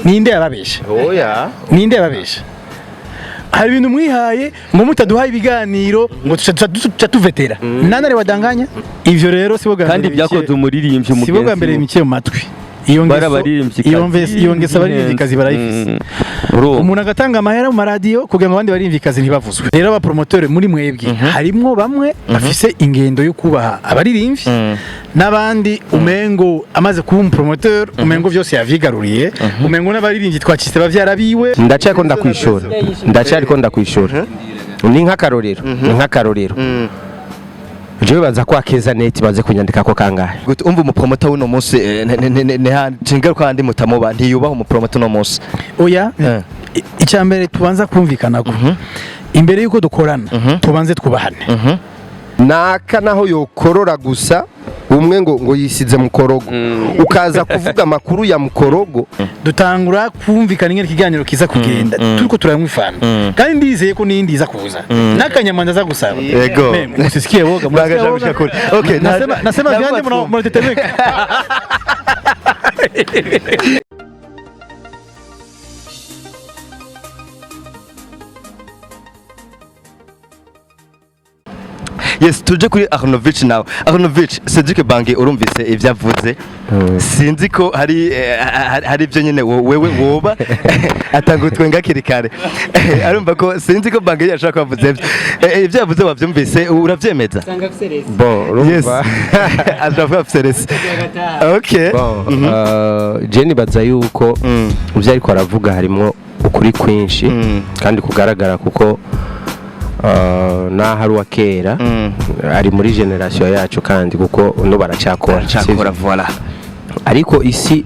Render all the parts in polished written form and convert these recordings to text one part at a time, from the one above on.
Ninde yababesha? Oya. Ninde yababesha? Hari ibintu mwihaye ngo mutaduhaye ibiganiro ngo tuca tuvetera nani ari wadanganya. Ivyo rero sibo bwa kandi mbere byakoze umuririmbyi sibo bwa mbere biciye mu matwi iyo ngeso. Barabaririmbyi. Iyo ngeso abaririmbyikazi barayifise. Umuntu agatanga amahera mu maradiyo kugira ngo abandi baririmbyikazi ntibavuzwe. Rero abapromoteur muri mwebwe harimwo bamwe bafise ingendo yo kubaha abaririmbyi, n'abandi umengo amaze kuba umupromoteur umengo vyose yavyigaruriye, umengo n'abaririmbyi twacitse bavyara biwe. Ndacyariko ndakwishura, ndacyariko ndakwishura. Ni nk'akarorero, jewe baza kwa Keza Net baze kunyandika ko kangahe? Gute umva umupromoter w'uno munsi, ingaruka handi mutamuba ntiyubaha umupromoter uno munsi? Oya. Icya mbere tubanza kumvikana ko imbere yuko dukorana tubanze twubahane. Naka naho yokorora gusa umwe ngo yisize mukorogo, ukaza kuvuga amakuru ya mukorogo. Dutangura kumvikana ingene ikiganiro kiza kugenda, turiko turanywa ifana, kandi ndizeye ko n'iyindi iza kuza n'akanyamanda aza gusaba. Yego. Musisikie woga, mnasikia Bagaja woga. gushika kure. Okay, Nasema vyande mnatetemeka. Yes, tuje kuri Arnovich nawe. Arnovich, Cedric Bangi urumvise ivyo avuze. Sinzi ko hari ibyo nyene wewe woba atanga utwenga hakiri kare. Arumva ko sinzi ko Bangi yashaka kubavuze ivyo. Ivyo yavuze wavyumvise, uravyemeza? Bon, Yes. urumva. Azavuga afise. Okay. Bon, je nibaza yuko ivyo ariko aravuga harimwo ukuri kwinshi kandi kugaragara, kuko naho ari uwa kera ari muri génération yacu, kandi kuko uno baracyakora. Cyakora, voilà. Ariko isi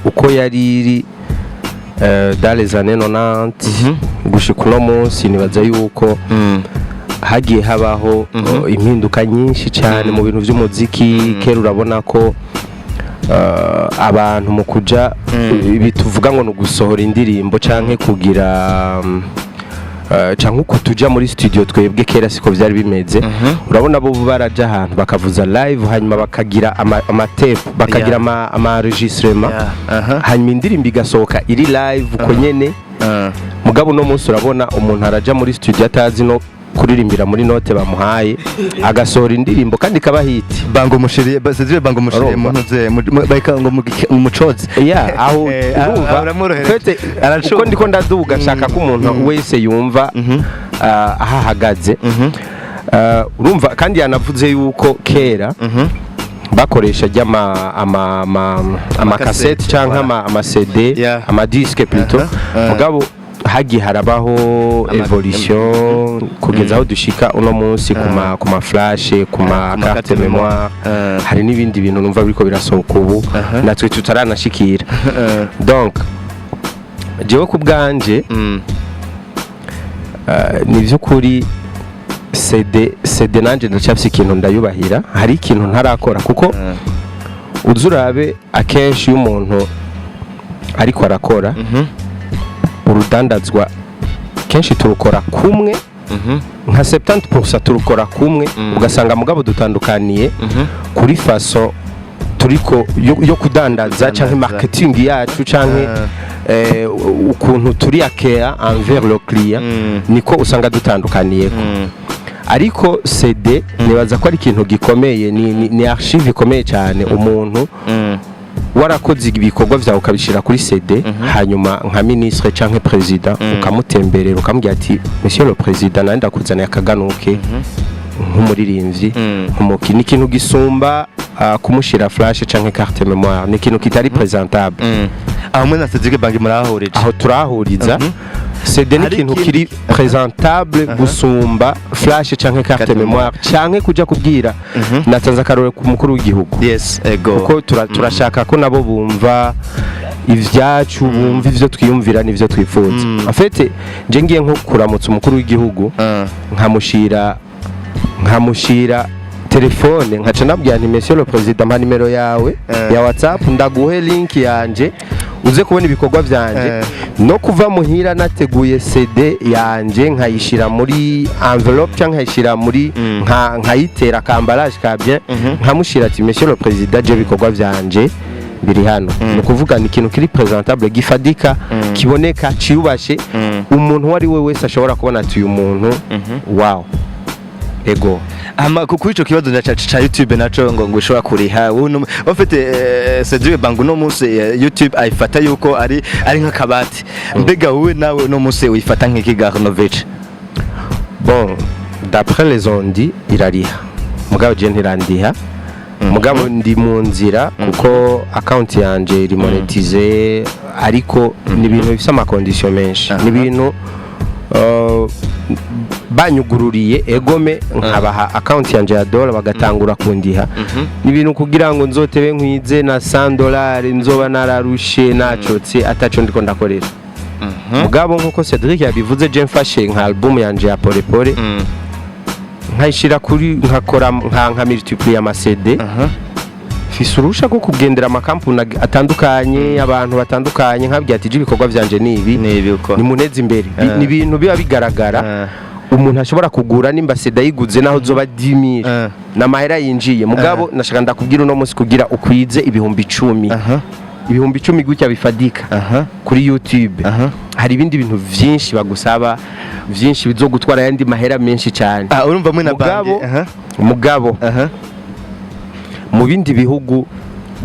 uko yari iri dans les années 90 gushika uno munsi, nibaza yuko hagiye habaho impinduka nyinshi cyane mu bintu by'umuziki. Kera urabona ko abantu mu kuja ibi tuvuga ngo ni ugusohora indirimbo canke kugira canke uko tuja muri studio, twebwe kera siko vyari bimeze. Urabona bo baraja ahantu bakavuza live, hanyuma bakagira ama tape, bakagira ama enregistrement, hanyuma indirimbo igasohoka iri live uko nyene. Mugabo uno munsi urabona umuntu araja muri studio atazi no kuririmbira muri note bamuhaye, agasohora indirimbo kandi ikaba hit. Bango mushiriye, Cedric Bango mushiriye Urumva? mu ntuze bareka ngo mu mucozi. Ya, aho urumva aho uramworohereje. Fete, Aracumva. uko ndiko ndaduga, shaka ko umuntu wese yumva aho ahagaze. Urumva kandi yanavuze yuko kera bakoresha ry'ama amakasete canke ama CD, ama disque plutôt. Mugabo hagiye harabaho évolution kugeza aho dushika uno munsi ku ma flash, ku ma ku ma carte carte mémoire. mémoire. Hari n'ibindi bintu numva biriko birasohoka ubu natwe tutaranashikira. Donc jewe ku bwanje, ni by'ukuri CD nanje ndacyafise ikintu ndayubahira. Hari ikintu ntarakora, kuko uza urabe akenshi iyo umuntu ariko arakora urudandazwa, kenshi turukora kumwe, nka 70% turukora kumwe, ugasanga mugabo dutandukaniye kuri façon turiko yo kudandaza canke marketing yacu canke ukuntu turi akea envers le client, niko usanga dutandukaniyeko. Ariko CD nibaza ko ari ikintu gikomeye, ni archive ikomeye cyane. Umuntu warakoze ibikorwa vyawe ukabishira kuri CD, hanyuma nka ministre canke président ukamutemberera, ukamubwira ati: "Monsieur le président, nandi ndakuzaniye akaganuke nk'umuririmbyi, nk'umuki." Ni ikintu gisumba kumushira flash canke carte mémoire, ni ikintu kitari présentable. Aho mwe na Cedric Bangi murahahurije. Aho turahuriza, CD ni Hari ikintu ikindi- kiri présentable gusumba flash canke carte Carte mémoire, canke kuja kubwira, natanze akarore ku mukuru w'igihugu, Yes, ego. kuko turashaka ko nabo bumva ivyacu, bumva ivyo twiyumvira n'ivyo twifuza. En fait, nje ngiye nko kuramutsa umukuru w'igihugu, nkamushira telefone, nkaca nabwira nti: "Monsieur le président, mpa nimero yawe ya WhatsApp, ndaguhe link yanje uze kubona ibikorwa vyanje." No kuva muhira nateguye CD yanje, nkayishira muri enveloppe cyangwa nkayishira muri nkayitera ka emballage ka bien, nkamushira ati: "Monsieur le président, je ibikorwa vyanje." Biri hano. Ni ukuvuga ni ikintu kiri présentable, gifadika, kiboneka, ciyubashe, umuntu uwo ari we wese ashobora kubona ati uyu muntu, wow, ego. Ama kuri ico kibazo ca YouTube naco ngo ushobora kuriha wowe ufite Cedric Bangu no munsi, YouTube ayifata yuko ari nk'akabati. Mbega wowe nawe uno munsi uyifata nk'iki Garnovich? Bon, d'après les on-dit irariha, mugabo je ntirandiha, mugabo ndi mu nzira kuko account yanje iri monétisée, ariko ni ibintu bifise ama conditions menshi. Ni ibintu banyugururiye egome nkabaha account yanje ya dollar bagatangura kundiha. Ni ibintu kugira ngo nzotebe nkwize na $100 nzoba nararushe nacotse ataco ndiko ndakorera. Mugabo nkuko Cedric yabivuze, je mfashe nka album yanje ya Pole Pole nkayishira kuri, nkakora nka multiplier ama CD, mfise urusha rwo kugendera amakampuni atandukanye, abantu batandukanye, nkabwira ati je ibikorwa vyanje ni ibi, Ni ibi uko. nimuneze imbere. Ni ibintu biba bigaragara, umuntu ashobora kugura nimba CD ayiguze naho zoba 10,000 n'amahera yinjiye. Mugabo nashaka ndakubwira, uno munsi kugira ukwize 10,000, 10,000 gutya bifadika kuri YouTube, hari ibindi bintu vyinshi bagusaba, vyinshi bizogutwara ayandi mahera menshi cyane. Ah, urumva mwe na Mugabo Bangi mugabo mu bindi bihugu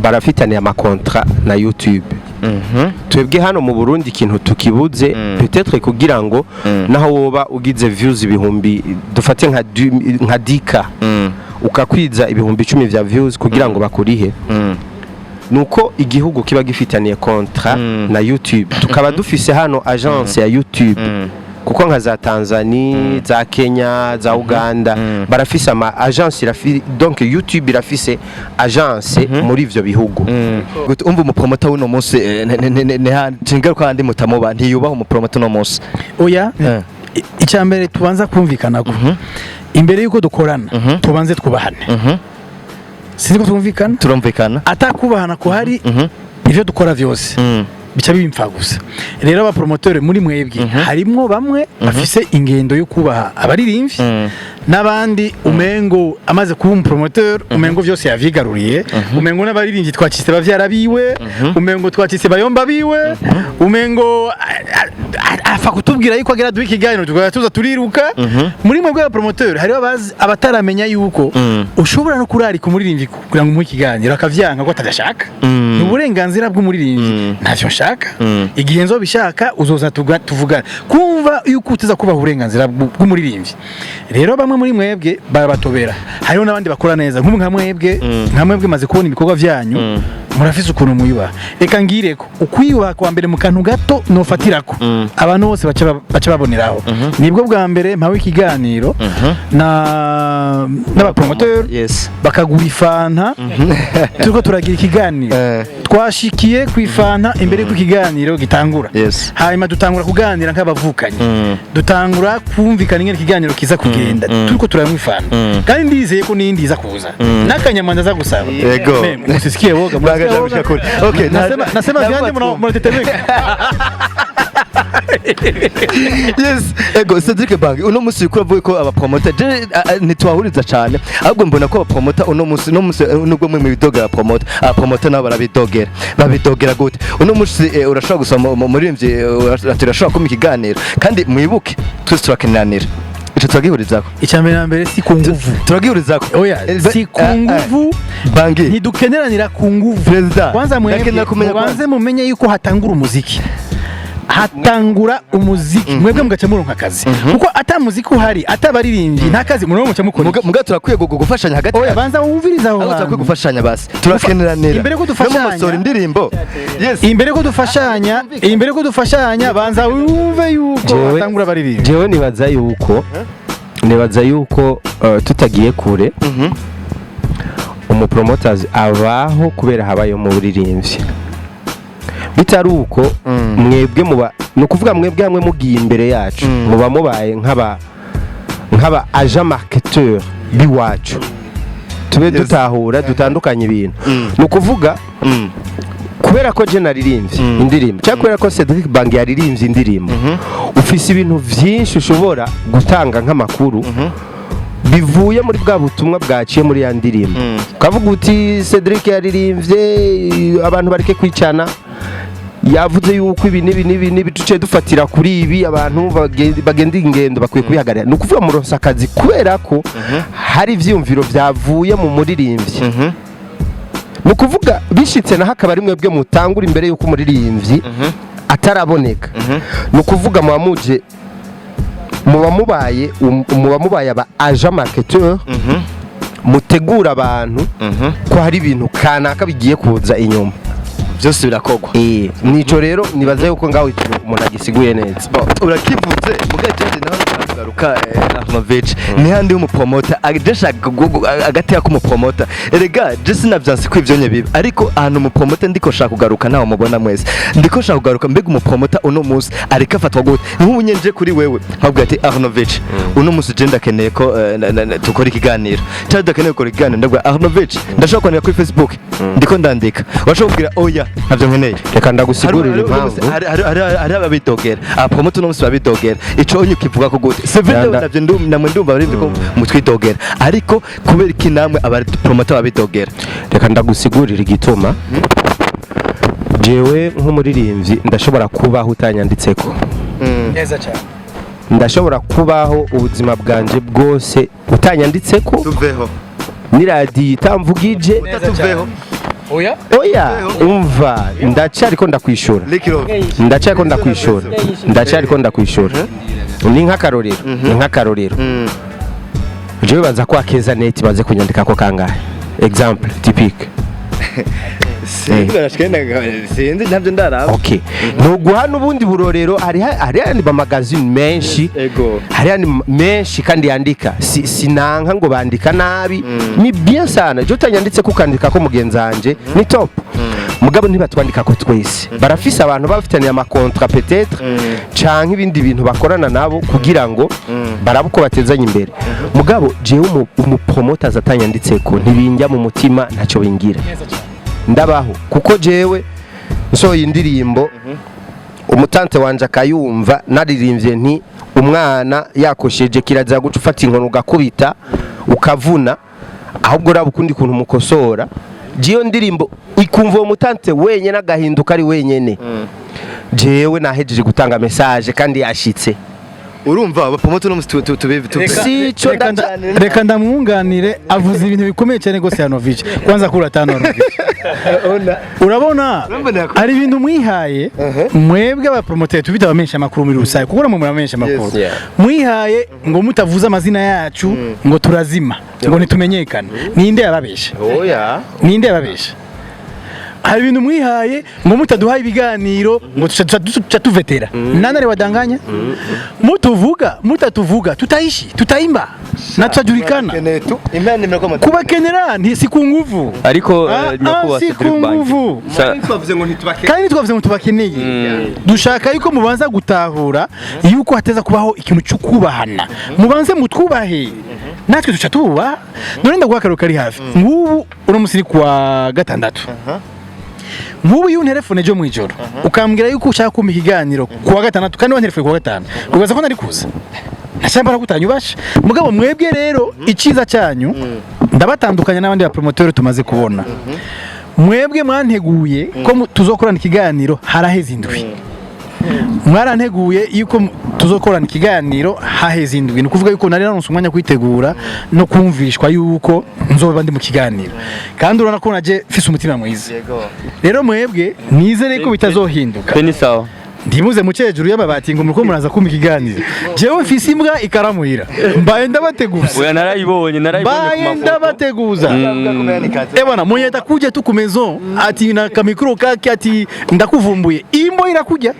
barafitaniye ama contrats na YouTube. Twebwe hano mu Burundi ikintu tukibuze, peut-être kugira ngo naho woba ugize views ibihumbi, dufate nka dika, ukakwiza 10,000 vya views, kugira ngo bakurihe, nuko igihugu kiba gifitaniye contrat na YouTube, tukaba dufise hano agence ya YouTube, kuko nka za Tanzania, za Kenya, za Uganda barafise ama agence donc YouTube irafise agence muri ivyo bihugu. Gute umva umupromota w'uno munsi, ntingaruka handi mutamuba ntiyubaha umupromota uno munsi? Oya. Icya mbere tubanza kumvikana ko imbere y'uko dukorana tubanze twubahane. Sinzi ko twumvikana. Turumvikana. Atakubahana kuhari, ivyo dukora vyose bica bibimfa gusa. Rero abapromoteur muri mwebwe harimwo bamwe bafise ingendo yo kubaha abaririmbyi, n'abandi umengo amaze kuba umupromoteur umengo vyose yavyigaruriye, umengo n'abaririmbyi twacitse bavyara biwe, umengo twacitse bayomba biwe, umengo afa kutubwira yuko agira duhe ikiganiro tukaba tuza turiruka. Muri mwebwe abapromoteur hariho abazi abataramenya yuko ushobora no kurarika umuririmbyi kugira ngo umuhe ikiganiro akavyanka ko atadashaka. Ni uburenganzira bw'umuririmbyi: ntavyo nshaka, igihe nzobishaka uzoza tuvugane. Kumva yuko uteza kubaha uburenganzira bw'umuririmbyi. Rero bamwe muri mwebwe barabatobera, hariho n'abandi bakora neza nk'ubu nka mwebwe maze kubona ibikorwa vyanyu, murafise ukuntu muyubaha. Reka ngireko ukwiyubaha kwa mbere mu kantu gato nofatirako abantu bose baca baboneraho. Nibwo bwa mbere mpawe ikiganiro na n'abapromoteur bakagura ifanta, turiko turagira ikiganiro. Twashikiye ku ifanta imbere y'uko ikiganiro gitangura. Hanyuma dutangura kuganira nk'abavukanyi, dutangura kumvikana ingene ikiganiro kiza kugenda, turiko turanywa ifanta. Kandi ndizeye ko n'iyindi iza kuza n'akanyama ndaza gusaba. Yego. Musisikie woga, mnasikia Bagaja woga? bishika kure. Okay, Nasema vyande mnatetemeka. Yes, ego. Cedric Bang, uno munsi uko uravuga ko abapromoter je ntitwahuriza cyane, ahubwo mbona ko abapromoter uno munsi nubwo mwe mwidogera abapromoter, abapromoter nabo barabidogera. Babidogera gute? Uno munsi urashobora gusoma umuririmbyi, turashobora kumpa ikiganiro, kandi mwibuke twese turakeneranira, ico turagihurizako. Icya mbere na mbere, si ku nguvu. Turagihurizako. Oya, si ku nguvu. Bangi. Ntidukeneranira ku nguvu. Perezida, Kwanza mwebwe ndakenera kumenya. mubanze mumenye yuko hatangura umuziki, hatangura umuziki, mwebwe mugaca muronka akazi, kuko ata muziki uhari, atabaririmbyi, nta kazi muronka, muca mukora iki? Muga turakwiye gufashanya hagati Oya, yacu. banza wumvirize aho Ahubwo turakwiye hantu. gufashanya basi, turakeneranira. Imbere ko dufashanya- No musohora indirimbo, yes. Imbere ko dufashanya, banza wumve yuko hatangura abaririmbyi. Jewe nibaza yuko tutagiye kure, umupromoters abaho kubera habayo mu buririmbyi. Bitari uko, mwebwe muba, ni ukuvuga mwebwe hamwe mugiye imbere yacu, muba mubaye nk'aba agent marketeur biwacu. Tube dutahura dutandukanye ibintu. Ni ukuvuga kubera ko je naririmbye indirimbo cyangwa kubera ko Cedric Bang yaririmbye indirimbo, ufise ibintu vyinshi ushobora gutanga nk'amakuru. Bivuye muri bwa butumwa bwaciye muri ya ndirimbo, ukavuga uti Cedric yaririmbye abantu bareke kwicana, yavuze yuko ibi n'ibi n'ibi n'ibi, duciye dufatira kuri ibi, abantu bagenda ingendo bakwiye kubihagarara. Ni ukuvuga muronsa akazi kubera ko hari ivyiyumviro byavuye mu muririmbyi. Ni ukuvuga bishitse naho akaba ari mwebwe mutangura imbere y'uko umuririmbyi ataraboneka, ni ukuvuga muba muje muba mubaye aba agent marketeur, mutegura abantu ko hari ibintu kanaka bigiye kuza inyuma. Byose birakogwa. Nico rero nibaza yuko ngaho ikintu umuntu agisiguye neza. Urakivuze muga jeje naho kugaruka Arnovich ni handi w'umupromota aje agateka k'umupromota. Erega je sinavyanse ko ivyonye biba, ariko ahantu umupromota ndiko shaka kugaruka naho mubona mwese ndiko shaka kugaruka. Mbega umupromota uno munsi ariko afatwa gute? Nk'ubu nje kuri wewe nkabwira ati: "Arnovich, uno munsi je ndakeneye ko tukora ikiganiro", cyangwa ndakeneye gukora ikiganiro, ndabwira Arnovich ndashobora kwandika kuri Facebook, ndiko ndandika, urashobora kubwira: "Oya, ntabyo nkeneye." Reka ndagusigurira impamvu. Hari ababidogera, abapromote uno munsi babidogera. Ico onye ukivuga ko gute? C'est vrai, navyo namwe ndumva bari ko mutwidogera, ariko kubera iki namwe abapromote babidogera? Reka ndagusigurira igituma. Jewe nk'umuririmbyi ndashobora kubaho utanyanditseko. Neza cyane. Ndashobora kubaho ubuzima bwanje bwose utanyanditseko, tuveho n'iradiyo itamvugije. Tuveho. Oya. Oya, umva, ndacyariko ndakwishura. Ndacyariko ndakwishura, ndacyariko ndakwishura. Ni nk'akarorero, ni nk'akarorero. Jewe baza kwa Keza Net baze kunyandika ko kangahe? Exemple typique. Sinzi, ntabyo ndaraba. Okay, nuguha n'ubundi burorero. Hari ayandi ma magazine menshi, hari ayandi menshi kandi yandika. Si, sinanka ngo bandika nabi, ni bien sana. Je utanyanditse ko ukandika ko mugenzi wanje ni top, mugabo ntibatwandika ko twese. Barafise abantu bafitaniye ama contrat peut-être, canke ibindi bintu bakorana nabo kugira ngo barabe uko batezanye imbere. Mugabo jewe umupromoter atanyanditseko ntibinjya mu mutima, ntacyo bingira, ndabaho. Kuko jewe nsohoye indirimbo, umutante wanje akayumva, naririmbye nti umwana yakosheje kirazira guca ufata inkoni ugakubita ukavuna, ahubwo raba ukundi kuntu mukosora. Jiyo ndirimbo ikumva uwo mutante wenyene agahinduka ari wenyene, jewe nahejeje gutanga message kandi yashitse. Urumva abapromote no musi tubi Si ico. Reka ndamwunganire, avuze ibintu bikomeye cyane rwose. Yanovich kwanza kuri atanu Yanovich, urabona hari ibintu mwihaye mwebwe abapromoteri, tubita abamenyesha amakuru muri rusange, kuko namwe muramenyesha amakuru. Mwihaye ngo mutavuze amazina yacu ngo turazima, ngo ntitumenyekane. Ninde yababesha? Oya. Ninde yababesha? Hari ibintu mwihaye ngo mutaduhaye ibiganiro ngo tuca tuvetera. Nani aliwadanganya? Mutuvuga mutatuvuga, tutaishi, tutaimba na tutajulikana. Imana imera ko Kubakenera nti si ku nguvu. Ariko Ah, nyakubahwa ah, si Cedric ku Bangi. nguvu. Twavuze ngo ntitubakeneye. Kandi ntitwavuze ngo tubakeneye. Dushaka yuko mubanza gutahura yuko hateza kubaho ikintu cyo kubahana. Mubanze mutwubahe, natwe tuca tububaha. None ndaguha akararo kari hafi. Nk'ubu uno munsi ni kuwa gatandatu. Nk'ubu iyo unterefone ejo mw'ijoro ukambwira yuko ushaka kumpa ikiganiro kuwa gatandatu, kandi wanterefone kuwa gatanu, ubaza ko nari kuza ntashyamba kutanyubasha. Mugabo mwebwe rero icyiza cyanyu, ndabatandukanya n'abandi ba promoteur tumaze kubona. Mwebwe mwanteguye ko tuzokorana ikiganiro haraheze indwi. Mwaranteguye yuko tuzokorana ikiganiro haheze indwi, ni ukuvuga yuko nari naronse umwanya wo kwitegura no kumvishwa yuko nzoba ndi mu kiganiro. Kandi urabona ko naje mfise umutima mwiza. Rero mwebwe nizere ko bitazohinduka. Pe, ni sawa. Ntimuze muce hejuru y'amabati ngo muriko muraza kumpa ikiganiro. Jewe mfise imbwa ikaramuhira, mbaye ndabateguza. Oya, narayibonye, narayibonye ku Mbaye mafoto. ndabateguza. Eh bwana, mwenye atakuja tu ku maison ati na kamikro kake ati ndakuvumbuye, imbo irakuja,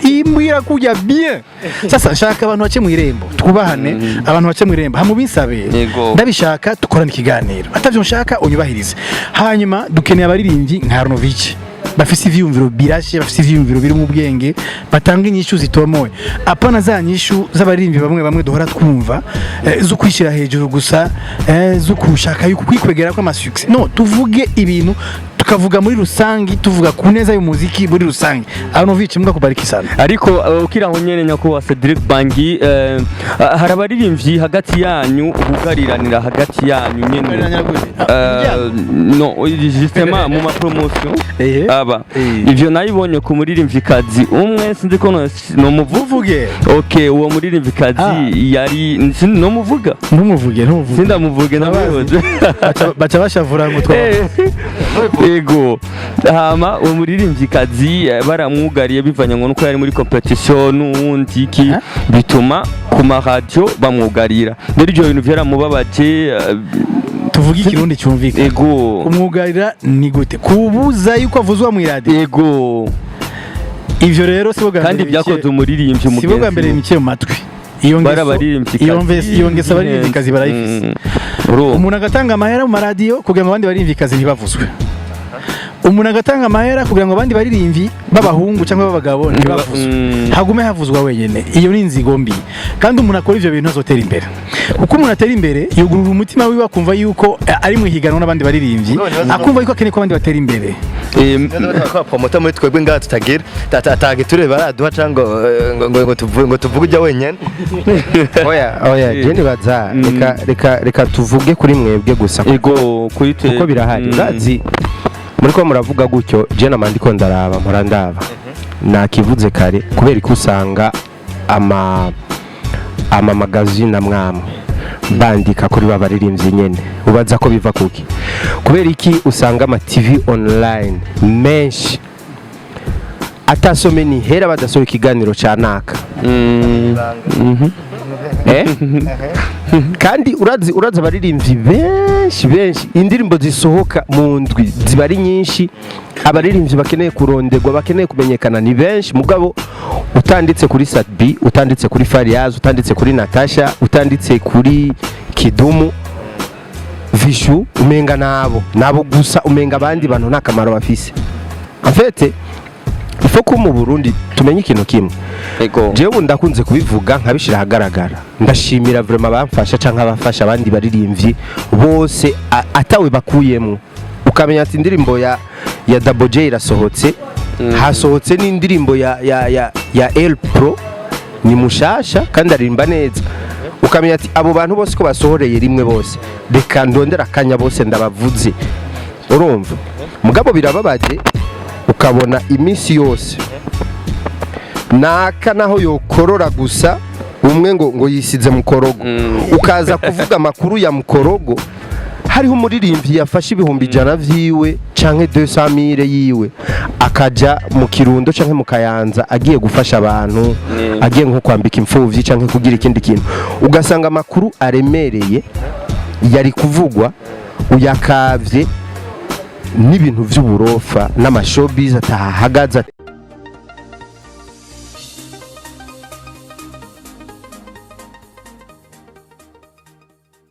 imbo irakuja bien. Sasa nshaka abantu bace mu irembo, twubahane, abantu bace mu irembo hamubinsabe. Ndabishaka tukorane ikiganiro, atavyo nshaka unyubahirize. Hanyuma dukeneye abaririmbyi nka Arnovich. Bafise ivyiyumviro birashe, bafise ivyiyumviro biri mu bwenge, batanga inyishu zitomoye, apana za nyishu z'abaririmbyi bamwe bamwe duhora twumva, zo kwishyira hejuru gusa, zo kushaka yuko kwikwegera ko ama succès. No tuvuge ibintu, tukavuga muri rusangi, tuvuga ku neza y'umuziki muri rusangi. Arnovich, mbwa kubariki sana. Ariko ukiri aho nyene, nyakubahwa Cedric Bangi, hari abaririmbyi hagati yanyu bugariranira hagati yanyu nyene. No justement mu ma promotion aba ivyo nayibonye ku muririmvyikazi umwe, sinzi ko nomuvuga. Uvuge. Okay, uwo muririmvyikazi yari nomuvuga. Ntumuvuge, ntumuvuge. Sindamuvuge, ndamuyoze. Baca bashavura ngo twa Ego, hama uwo muririmvyikazi baramwugariye bivanye ngo nuko yari muri competition n'uwundi iki, bituma ku maradiyo bamwugarira. Rero ivyo bintu vyaramubabaje. Tuvuge ikirundi cyumvikana. Ego. Kumwugarira ni gute? Kubuza yuko avuzwa mu iradiyo? Ego. Ivyo rero sibo bwa Kandi mbere byakoze umuririmbyi sibo bwa mbere mugenzi. biciye mu matwi iyo Bari ngeso. abaririmbyi. Iyo ngeso abaririmbikazi barayifise. Umuntu agatanga amahera mu maradiyo kugira ngo abandi baririmbyikazi ntibavuzwe, umuntu agatanga amahera kugira ngo abandi baririmbyi b'abahungu cyangwa b'abagabo ntibavuzwe, hagume havuzwa wenyine. Iyo ni inzigo mbi, kandi umuntu akora ivyo bintu azotera imbere, kuko umuntu atera imbere yugurura umutima wiwe, akumva yuko ari mu ihiganwa n'abandi baririmbyi, akumva yuko akeneye ko abandi batera imbere. Ko promoter muri twebwe ngaha tutagira atagiture baraduha cyangwa ngo tuvuge ujya wenyene. Oya, oya, je nibaza reka tuvuge kuri mwebwe gusa. Ego, kuri twe. Kuko birahari. Urazi muri ko muravuga gutyo, je namandi ko ndaraba, mpora ndaba, nakivuze kare, kubera ko usanga ama magazine amwamwe bandika kuri ba baririmbyi nyene. Ubaza ko biva kuki? Kubera iki usanga ama TV online menshi atasome ni hera badasohoye ikiganiro ca naka? Eh? Kandi urazi abaririmbyi benshi benshi, indirimbo zisohoka mu ndwi ziba ari nyinshi, abaririmbyi bakeneye kuronderwa, bakeneye kumenyekana ni benshi, mugabo utanditse kuri Sat-B, utanditse kuri Fariaz, utanditse kuri Natasha, utanditse kuri Kidumu Vishu, umenga nabo gusa, umenga abandi bantu nta kamaro bafise. En fait, il faut ko mu Burundi tumenye ikintu kimwe. Jewe ndakunze kubivuga nkabishira ahagaragara, ndashimira vraiment bamfasha canke abafasha abandi baririmbyi bose atawe bakuyemwo. Ukamenya ati indirimbo ya Double J irasohotse, hasohotse n'indirimbo ya El Pro, ni mushasha kandi aririmba neza. Ukamenya ati abo bantu bose ko basohoreye rimwe bose, reka ndondera akanya bose ndabavuze. Urumva, mugabo birababaje, ukabona iminsi yose naka naho yokorora gusa umwe ngo yisize mukorogo, ukaza kuvuga amakuru ya mukorogo. Hariho umuririmbyi yafashe 100,000 vyiwe canke 200,000 yiwe, akaja mu Kirundo canke mu Kayanza agiye gufasha abantu, agiye nko kwambika imfuvyi canke kugira ikindi kintu, ugasanga amakuru aremereye yari kuvugwa uyakavye n'ibintu vy'uburofa n'ama showbiz atahagaze.